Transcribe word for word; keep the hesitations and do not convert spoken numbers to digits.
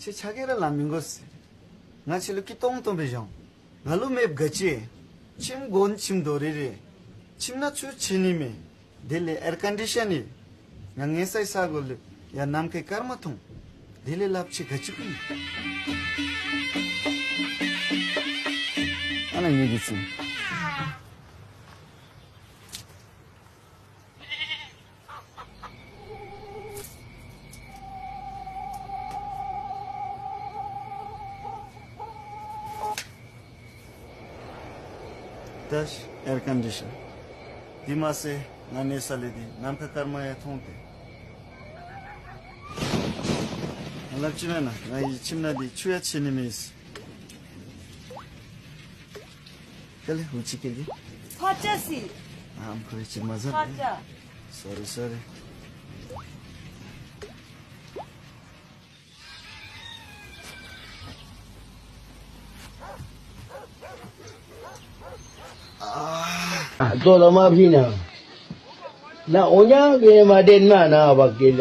ཁྱེད་ཆ་ག་ར་ལཱ་མི་དགོ་ཟེར། ང་ཁྱེད་ལུ་སྐྱིད་ཏོང་ཏོ་སྦེ་བཞག། ང་ལུ་མེདཔ་ག་ཅི། ཁྱིམ་དགོ་ན་ཁྱིམ་དོ་རི་རི། ཁྱིམ་ནང་ཆུ་ཆད་ནི་མེད། དེ་ལས་ཨེར་ཀོན་ཌི་ཤཱན་ཡོད། ང་ངལ་ས་ས་གོ་ལུ་ཡར་ནམ་མཁའི་སྐར་མ་མཐོང་། དེ་ལས་ལཱ་ཅིག་ག་ཅི་ཕན། ཨ་ནཱ་ངེ་གི་ཁྱིམ། ད་ཨེར་ཀོན་ཌི་ཤཱན། དེ་མ་ཚད་ང་གནས་ས་ལས་འདི་ནམ་མཁའ་སྐར་མ་ཡང་མཐོང་སྟེ། ང་སླབ་ཅི་མེན་ན། ང་གི་ཁྱིམ་ནང་འདི་ཆུ་ཡང་ཆད་ནི་མེད་ཟེར། ག་ལས་འུ་ཅི་ཀེ་གི། ཕར་བཅར་ཤིག། ཨམ་ཁོ་ཅིག་མ་ཟ། ཕར་བཅར། སོ་རི་སོ་རི། ཨ་ཙོ་ལ་མ་ཕི་ན། ན་འོ་ཉ་གི་མ་དེ་ན་ན་བ་ཀེ་ལ།